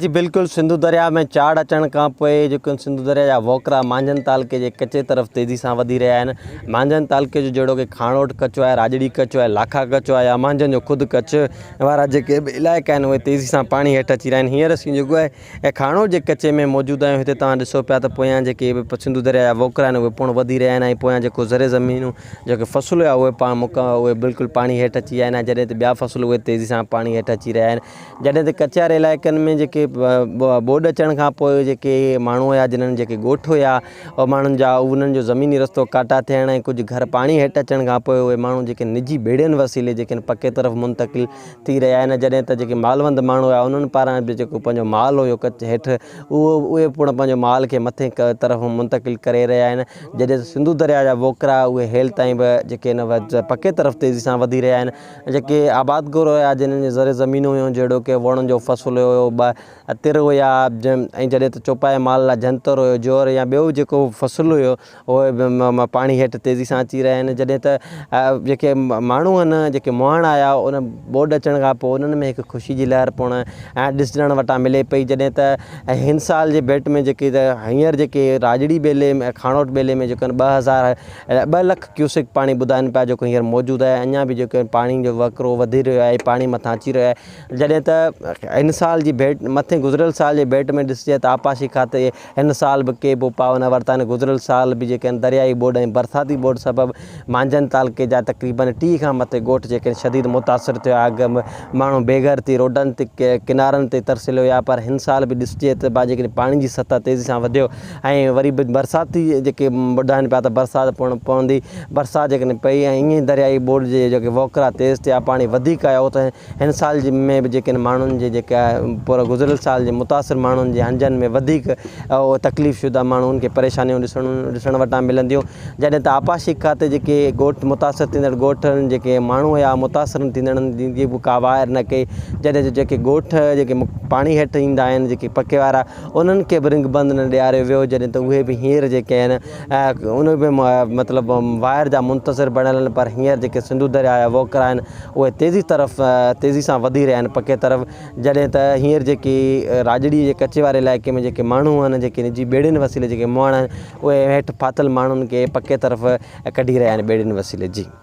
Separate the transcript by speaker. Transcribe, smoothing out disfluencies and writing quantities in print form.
Speaker 1: جي بلڪل سنڌو درياء ۾ چاڙهه اچڻ کان پوء جيڪو سنڌو درياء جا وهڪرا مانجهند تعلقي جي ڪچي طرف تيزي سان وڌي رهيا آهن. مانجهند تعلقي جو جهڙوڪ کاڻوٺ ڪچو آهي، راڄڙي ڪچو آهي، لاکا ڪچو آهي يا مانجهند جو خود ڪچ وارا جيڪي به علائقا آهن اهي تيزي سان پاڻي هيٺ اچي رهيا آهن. هينئر اسين جيڪو آهي کاڻوٺ جي ڪچي ۾ موجود آهيون هتي توهان ڏسو پيا ته پويان جيڪي به سنڌو درياء جا وهڪرا آهن اهي پڻ وڌي رهيا آهن ۽ پويان جيڪو زرعي زمينون جيڪي فصل هيا اهي پاڻ اهي بلڪل پاڻي هيٺ اچي ويا آهن ۽ جڏهن ته ٻيا فصل اهي تيزي سان پاڻي هيٺ اچي رهيا آهن. جڏهن ته ڪچي واري علائقن ۾ جيڪي ٻوڏ اچڻ کان پوء جيڪي ماڻهو هيا جنھن جيڪي ڳوٺ هيا اهي ماڻهن جا انهن جو زميني رستو ڪاٽا ٿيڻ ۽ ڪجهه گهر پاڻي هيٺ اچڻ کان پوء اهي ماڻهو جيڪي نجي ٻيڙين وسيلي جيڪي پڪي طرف منتقل ٿي رهيا آهن جڏهن ته جيڪي مالوند ماڻهو هيا انهن پاران به جيڪو پنهنجو مال هيو ڪچ هيٺ اهو اهي پڻ پنهنجو مال کي مٿي طرف منتقل ڪري رهيا آهن جڏهن ته سنڌو درياء جا ووڪرا اهي هيل تائين به جيڪي آهن پڪي طرف تيزي سان وڌي رهيا آهن جيڪي آبادگار هيا جنھن جي زرعي زمينون هيون جهڙوڪ ووڻن جو فصل هيو تر هيا ۽ جڏهن ته چوپائي مال لاء جنتر هيو جوئر يا ٻيو جيڪو فصل هيو اهي به پاڻي هيٺ تيزي سان اچي رهيا آهن جڏهن ته جيڪي ماڻهو آهن جيڪي مهاڻا آيا ان ٻوڏ اچڻ کان پوء انهن ۾ هڪ خوشي جي لهر پڻ ڏسڻ وٽان ملي پئي جڏهن ته هن سال جي ڀيٽ ۾ جيڪي هينئر جيڪي راڄڙي ٻيلي ۾ کاڻوٺ ٻيلي ۾ جيڪو آهن 2000 2 لک ڪيوسڪ پاڻي ٻڌائين پيا جيڪو هينئر موجود آهي اڃا به جيڪو پاڻي جو وهڪرو وڌي رهيو آهي پاڻي مٿان اچي رهيو آهي جڏهن ته هن سال جي ڀيٽ مٿي گذريل سال جي ڀيٽ ۾ ڏسجي ته آبپاشي کاتي هن سال به ڪي به اپاء نه ورتا آهن گذريل سال به جيڪي آهن دريائي ٻوڏ ۽ برساتي ٻوڏ سبب مانجهند تعلقي جا تقريبن 30 کان مٿي ڳوٺ جيڪي آهن شديد متاثر ٿيا اڳ ماڻهو بي گهر ٿي روڊن تي ڪنارن تي ترسيل هيا پر هن سال به ڏسجي ته جيڪڏهن پاڻي جي سطح تيزي سان وڌيو ۽ وري به برساتي جيڪي ٻڌائين پيا ته برسات پڻ پوندي، برسات جيڪڏهن پئي ۽ ائين ئي دريائي ٻوڏ جي جيڪي وهڪرا تيز ٿيا پاڻي وڌيڪ آيو ته هن سال جي ۾ به جيڪي ماڻهن جي جيڪا پر گذريل سال جي متاثر ماڻهن جي هنجن ۾ وڌيڪ تڪليف شده ماڻهن کي پريشانيون ڏسڻ ڏسڻ وٽان ملنديون جڏهن ته آبپاشي کاتي جيڪي ڳوٺ متاثر ٿيندڙ ڳوٺن جيڪي ماڻهو هيا متاثر ٿيندڙن جي به ڪا واهر نه ڪئي جڏهن جو جيڪي ڳوٺ جيڪي پاڻي هيٺ ايندا آهن جيڪي پڪي وارا انهن کي به رنگ بند نه ڏياريو ويو جڏهن ته اهي به هينئر جيڪي آهن ان به مطلب وائر جا منتظر بڻيل آهن پر هينئر جيڪي سنڌو درياء جا وهڪرا آهن اهي تيزي طرف تيزي سان وڌي رهيا آهن پڪي طرف جڏهن ته هينئر جيڪي راڄڙي جي ڪچي واري علائقي ۾ جيڪي ماڻهو آهن جيڪي نجي ٻيڙين وسيلي جيڪي مهاڻا آهن اهي هيٺ ڦاٿل ماڻهن کي پڪي طرف ڪڍي رهيا آهن ٻيڙين وسيلي جي.